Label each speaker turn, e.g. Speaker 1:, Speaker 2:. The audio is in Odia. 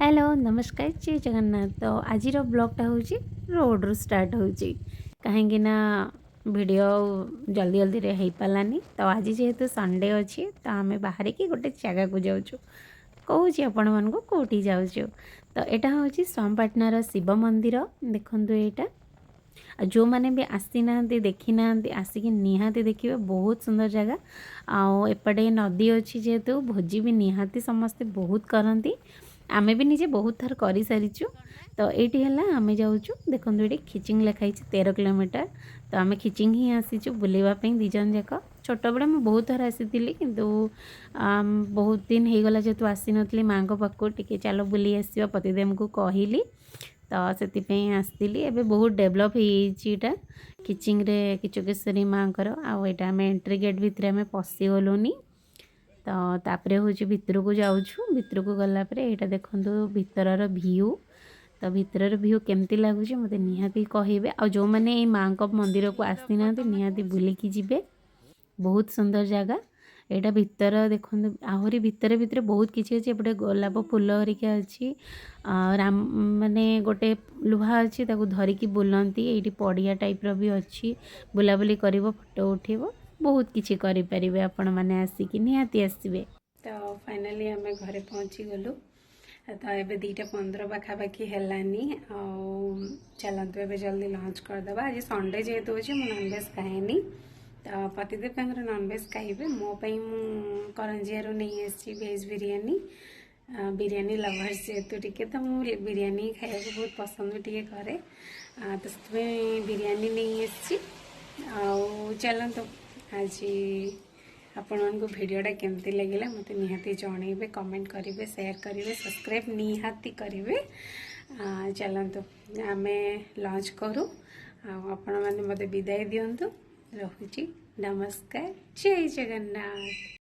Speaker 1: ହ୍ୟାଲୋ, ନମସ୍କାର, ଜୟ ଜଗନ୍ନାଥ। ତ ଆଜିର ବ୍ଲଗ୍ଟା ହେଉଛି ରୋଡ଼ରୁ ଷ୍ଟାର୍ଟ ହେଉଛି, କାହିଁକି ନା ଭିଡ଼ିଓ ଜଲ୍ଦି ଜଲ୍ଦିରେ ହେଇପାରିଲାନି। ତ ଆଜି ଯେହେତୁ ସଣ୍ଡେ ଅଛି, ତ ଆମେ ବାହାରିକି ଗୋଟେ ଜାଗାକୁ ଯାଉଛୁ। କହୁଛି ଆପଣମାନଙ୍କୁ କେଉଁଠି ଯାଉଛୁ। ତ ଏଇଟା ହେଉଛି ସୋମପାଟଣାର ଶିବ ମନ୍ଦିର। ଦେଖନ୍ତୁ ଏଇଟା। ଆଉ ଯେଉଁମାନେ ବି ଆସିନାହାନ୍ତି, ଦେଖିନାହାନ୍ତି, ଆସିକି ନିହାତି ଦେଖିବେ। ବହୁତ ସୁନ୍ଦର ଜାଗା। ଆଉ ଏପଟେ ନଦୀ ଅଛି, ଯେହେତୁ ଭୋଜି ବି ନିହାତି ସମସ୍ତେ ବହୁତ କରନ୍ତି। ଆମେ ବି ନିଜେ ବହୁତ ଥର କରିସାରିଛୁ। ତ ଏଇଠି ହେଲା ଆମେ ଯାଉଛୁ। ଦେଖନ୍ତୁ, ଏଇଠି ଖିଚିଙ୍ଗ ଲେଖା ହେଇଛି, 13 କିଲୋମିଟର। ତ ଆମେ ଖିଚିଙ୍ଗ ହିଁ ଆସିଛୁ ବୁଲିବା ପାଇଁ ଦୁଇ ଜଣ ଯାକ। ଛୋଟବେଳେ ମୁଁ ବହୁତ ଥର ଆସିଥିଲି, କିନ୍ତୁ ବହୁତ ଦିନ ହେଇଗଲା ଯେହେତୁ ଆସିନଥିଲି ମାଆଙ୍କ ପାଖକୁ। ଟିକେ ଚାଲ ବୁଲି ଆସିବା, ପତିଦେବଙ୍କୁ କହିଲି, ତ ସେଥିପାଇଁ ଆସିଥିଲି। ଏବେ ବହୁତ ଡେଭଲପ୍ ହେଇଯାଇଛି ଏଇଟା ଖିଚିଙ୍ଗରେ କିଚକେଶ୍ୱରୀ ମାଆଙ୍କର। ଆଉ ଏଇଟା ଆମେ ଏଣ୍ଟ୍ରି ଗେଟ୍ ଭିତରେ ଆମେ ପଶିଗଲୁନି। ତ ତାପରେ ହେଉଛି ଭିତରକୁ ଯାଉଛୁ। ଭିତରକୁ ଗଲା ପରେ ଏଇଟା ଦେଖନ୍ତୁ ଭିତରର ଭିୟୁ। ତ ଭିତରର ଭିୟୁ କେମିତି ଲାଗୁଛି, ମୋତେ ନିହାତି କହିବେ। ଆଉ ଯେଉଁମାନେ ଏଇ ମାଆଙ୍କ ମନ୍ଦିରକୁ ଆସିନାହାନ୍ତି, ନିହାତି ବୁଲିକି ଯିବେ। ବହୁତ ସୁନ୍ଦର ଜାଗା ଏଇଟା। ଭିତର ଦେଖନ୍ତୁ, ଆହୁରି ଭିତରେ ଭିତରେ ବହୁତ କିଛି ଅଛି। ଏପଟେ ଗୋଲାପ ଫୁଲ ହେରିକା ଅଛି। ରାମ ମାନେ ଗୋଟେ ଲୁହା ଅଛି, ତାକୁ ଧରିକି ବୁଲନ୍ତି। ଏଇଠି ପଡ଼ିଆ ଟାଇପ୍ର ବି ଅଛି। ବୁଲାବୁଲି କରିବ, ଫଟୋ ଉଠେଇବ, ବହୁତ କିଛି କରିପାରିବେ ଆପଣମାନେ ଆସିକି। ନିହାତି ଆସିବେ। ତ ଫାଇନାଲି ଆମେ ଘରେ ପହଞ୍ଚିଗଲୁ। ତ ଏବେ 2ଟା 15 ପାଖାପାଖି ହେଲାନି। ଆଉ ଚାଲନ୍ତୁ, ଏବେ ଜଲ୍ଦି ଲଞ୍ଚ କରିଦେବା। ଆଜି ସଣ୍ଡେ ଯେହେତୁ ଅଛି, ମୁଁ ନନଭେଜ୍ ଖାଏନି। ତ ପତିଦେବ ତାଙ୍କର ନନଭେଜ୍ ଖାଇବେ। ମୋ ପାଇଁ ମୁଁ କରଞ୍ଜିଆରୁ ନେଇ ଆସିଛି ଭେଜ୍ ବିରିୟାନୀ। ବିରିୟାନୀ ଲଭର୍ସ ଯେହେତୁ ଟିକେ, ତ ମୁଁ ବିରିୟାନୀ ଖାଇବାକୁ ବହୁତ ପସନ୍ଦ ବି ଟିକେ କରେ। ତ ସେଥିପାଇଁ ବିରିୟାନୀ ନେଇ ଆସିଛି। ଆଉ ଚାଲନ୍ତୁ, ଆଜି ଆପଣମାନଙ୍କୁ ଭିଡ଼ିଓଟା କେମିତି ଲାଗିଲା, ମୋତେ ନିହାତି ଜଣେଇବେ। କମେଣ୍ଟ କରିବେ, ସେୟାର କରିବେ, ସବସ୍କ୍ରାଇବ୍ ନିହାତି କରିବେ। ଚାଲନ୍ତୁ, ଆମେ ଲଞ୍ଚ କରୁ ଆଉ ଆପଣମାନେ ମୋତେ ବିଦାୟ ଦିଅନ୍ତୁ। ରହୁଛି, ନମସ୍କାର, ଜୟ ଜଗନ୍ନାଥ।